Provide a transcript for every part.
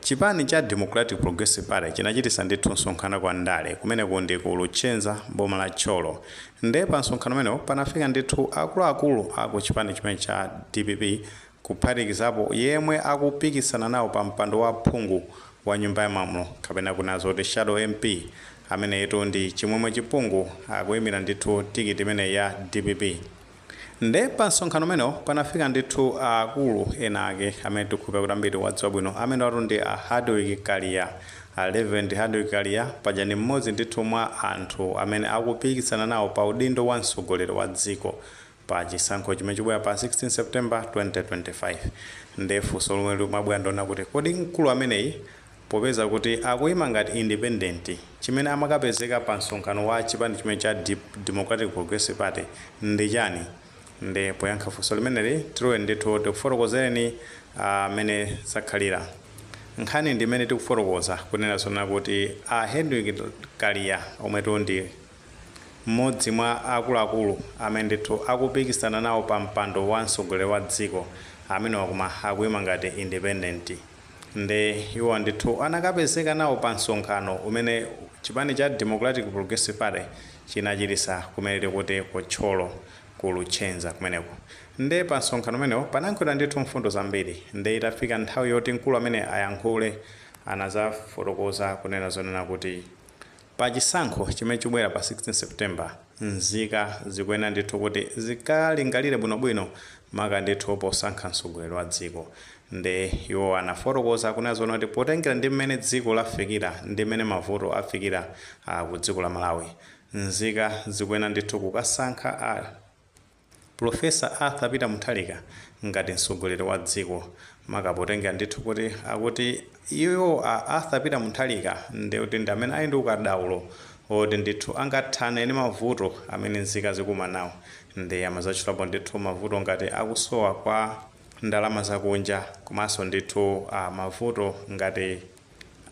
Chipani cha Democratic Progressive Party chinachitisa ndithu msonkhano kwa ndale kumeneku ndi ku Luchenza, boma la Thyolo. Nde pa msonkhano umenewu panafika ndithu akuluakulu aku chipani chimene cha DPP, kuphatikizapo yemwe akupikisana nawo pa mpando wa phungu wa Nyumba ya Malamulo, kapena kunena zoti shadow MP, ameneyitu ndi Chimwemwe Chipungu, akuyimira ndithu tikiti imene ya DPP. Nde pa msonkhano umenewo panafika ndithu akulu ena ake amene tikukhulupirira kuti ambiri wadziwa bwino. Amene watu ndi a Hardwick Kaliya, a Reverend Hardwick Kaliya. Paja ndi mmodzi ndithu mwa anthu amene akupikisana nawo pa udindo wa mtsogoleri wa dziko pa chisankho chimene chikubwera pa 16 September 2025. Nde funso lomwe limabwera ndiona kuti kodi mkulu ameneyi, popeza kuti akuyima ngati independent, chimene amakapezeka pa msonkhano wa chipani chimene cha Democratic Progressive Party ndi chani? Nde poyankha funso limeneli, tilowe ndithu tikufotokozereni amene zakhalira. Nkhani ndi imene tikufotokoza kunena zona kuti a Hardwick Kaliya, omwetu ndi mmodzi mwa akuluakulu amene ndithu akupikisana nawo pa mpando wa mtsogoleri wa dziko, amene wakuma akuyima ngati independent, nde iwo ndithu anakapezeka nawo pa msonkhano umene chipani cha Democratic Progressive Party chinachitisa kumene kuti ku Thyolo, ku Luchenza kumeneko. Nde pa msonkhano umenewo panayankhulidwa ndithu mfundo zambiri. Nde itafika nthawi yoti mkulu amene ayankhule, anazafotokoza kunena zonena kuti pa chisankho chimene chikubwera pa 16 September, nzika zikuyenera ndithu kuti zikalingalire bwinobwino, maka ndithu posankha mtsogoleri wa dziko. Nde iwo anafotokoza kunena zona kuti potengera ndi mmene dziko lafikira ndi mmene mavuto afikira ku dziko la Malawi, nzika zikuyenera ndithu kukasankha a Professor Arthur Peter Mutharika ngati mtsogoleri wa dziko, maka potengera ndithu kuti akuti iwo a Arthur Peter Mutharika ndi kuti ndi amene ali ndi ukadaulo oti ndithu angathane ndi mavuto amene nzika zikumana nawo. Ndi amazatchulapo ndithu mavuto ngati akusowa kwa ndalama zakunja, komanso ndithu mavuto ngati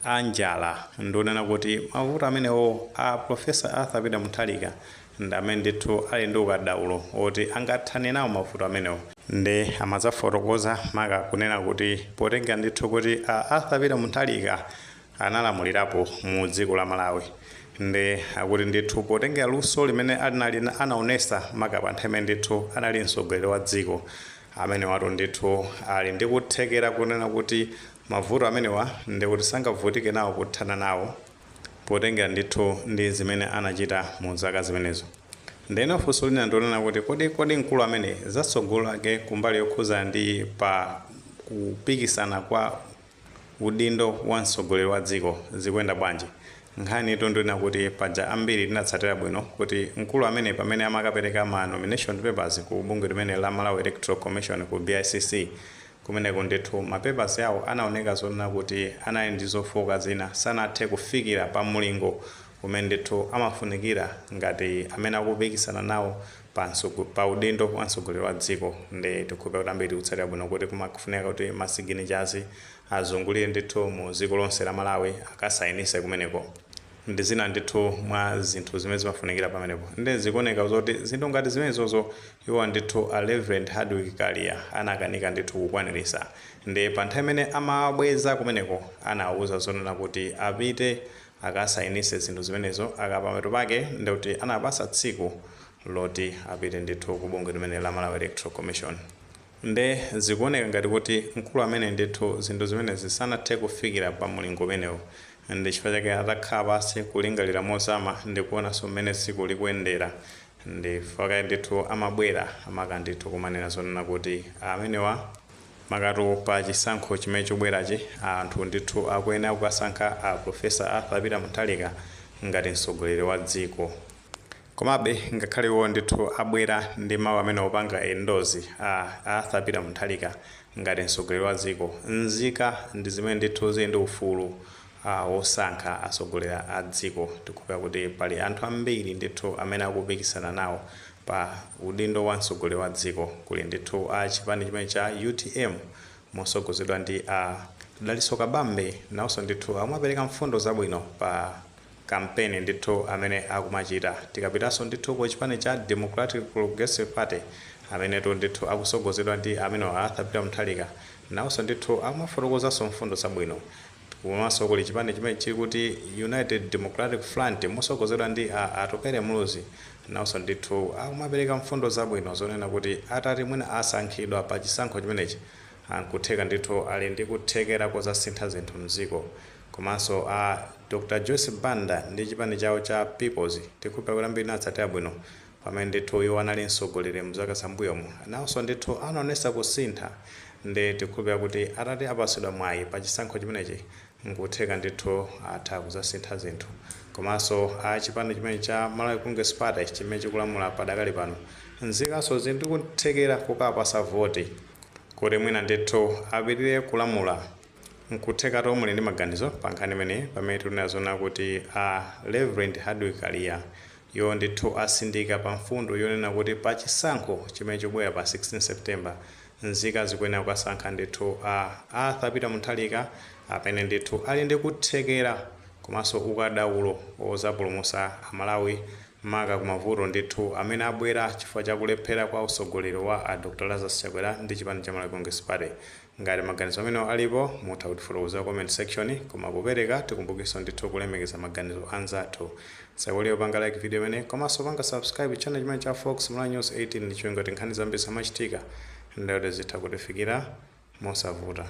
a njala, ndikunena kuti mavuto amenewo a Professor Arthur Peter Mutharika ndi amene ndithu ali ndi ukadaulo oti angathane nawo mavuto amenewo. Ndi amadzafotokoza maka kunena kuti potengera ndithu kuti a Arthur Peter Mutharika analamulirapo mu dziko la Malawi, ndi akuti ndithu potengera luso limene anali anaonesa maka pa nthawi imene ndithu anali mtsogoleri wa dziko, amene watu ndithu ali ndi kuthekera kunena kuti mavuto amenewa ndi kuti sangavutike nawo kuthana nawo, potengera ndithu ndi zimene anachita mu zaka zimenezo. Ndeno funso lina ndionena kuti kodi mkulu amene zatsogolo lake kumbali yokhuzana ndi pa kupikisana kwa udindo wa mtsogoleri wa dziko zikuyenda bwanji? Nkhani ito ndionena kuti paja ambiri tinatsatira bwino kuti mkulu amene pamene amakapereka ma nomination papers ku bungwe limene la Malawi Electoral Commission, ku BICC kumeneko, ndithu ma papers awo anaoneka zonena kuti anali ndi zofoka zina, sanathe kufikira pa mulingo umene ndithu amafunikira ngati amene akupikisana nawo pa udindo wa mtsogoleri wa dziko. Ndi tikhulupirira kuti ambiri tikutsatira bwino kuti kumafunika kuti ma signatures azungulire ndithu mu dziko lonse la Malawi, akasayinise kumeneko ndi zina ndithu mwa zinthu zimene zimafunikira pamenepo. Ndi zikuoneka zoti zinthu ngati zimenezozo iwo ndithu a Reverend Hardwick Kaliya anakanika ndithu kukwanirisa. Ndi pa nthawi imene amabweza kumeneko, anawuza zonena kuti apite akasayinise zinthu zimenezo, akapamapeto pake ndikuti anapasa tsiku loti apite ndithu ku bungwe limene la Malawi Electoral Commission. Nde zikuoneka ngati kuti mkulu amene ndithu zinthu zimenezi sanathe kufikira pa mulingo umenewu. Ndi chifukwa chake atakhala pansi kulingalira mozama ndi kuonanso mmene dziko likuyendera, ndi chifukwa ndithu amabwera maka ndithu kumanena zonena kuti amenewa, makatu pa chisankho chimene chikubwerachi, anthu ndithu akuyenera kukasankha a Professor Arthur Peter Mutharika ngati mtsogoleri wa dziko. Komabe ngakhale iwo ndithu abwera ndi mawu amene opanga endorse a Arthur Peter Mutharika ngati mtsogoleri wa dziko, nzika ndi zimene ndithu zili ndi ufulu wosankha atsogoleri a dziko. Tikukhulupirira kuti pali anthu ambiri ndithu amene akupikisana nawo pa udindo wa mtsogoleri wa dziko. Kuli ndithu a chipani chimene cha UTM mosogozedwa ndi a Dalitso Kabambe, nawonso ndithu amapereka mfundo zabwino pa kampeni ndithu amene akumachita. Tikapitanso ndithu ku chipani cha Democratic Progressive Party, amenetu ndithu akusogozedwa ndi amene Arthur Peter Mutharika, nawonso ndithu akumafotokozanso mfundo zabwino. Komanso kuli chipani chimene chili kuti United Democratic Front mosogozedwa ndi a Atupele Muluzi, nawonso ndithu akumapereka mfundo zabwino zonena kuti atati mwina asankhidwa pa chisankho chimenechi, nkutheka ndithu ali ndi kuthekera kozasintha zinthu mdziko. Komanso a Dr Joyce Banda ndi chipani chawo cha Peoples, tikhulupirira kuti ambiri natsatira bwino pamene ndithu iwo anali mtsogoleri mzaka zambuyomu, nawonso ndithu anaonesa kusintha. Ndi tikhulupirira kuti atati apasidwa mwayi pa chisankho chimenechi, nkutheka ndithu atha kuzasintha zinthu. Komanso a chipani chimene cha Malawi Congress Party chimene chikulamula padakali pano, nzikanso zili ndi kuthekera kukapasa voti kuti mwina ndithu apitirire kulamula. Nkuthekatu muli ndi maganizo pa nkhani imeneyi, pamene tikunena zona kuti a Reverend Hardwick Kaliya iwo ndithu asindika pa mfundo yonena kuti pa chisankho chimene chikubwera pa 16 September, nzika zikuyenera kukasankha ndithu a Arthur Peter Mutharika amene ndithu ali ndi kuthekera komanso ukadaulo ozapulumutsa Amalawi maka kumavuto ndithu amene abwera chifukwa chakulephera kwa usogoleri wa a Dr Lazarus Chakwera ndi chipani cha Malawi Congress Party. Ngati maganizo amenewo alipo, mutha kutifotokozera comment section. Koma popereka, tikumbukiso ndithu kulemekeza maganizo anzathu. Saiwaliyo panga like video imene, komanso panga subscribe channel chimene cha Fox Malawi News 18, ndi cholinga kuti nkhani zambiri zamachitika ndayoti zitha kutifikira mosavuta.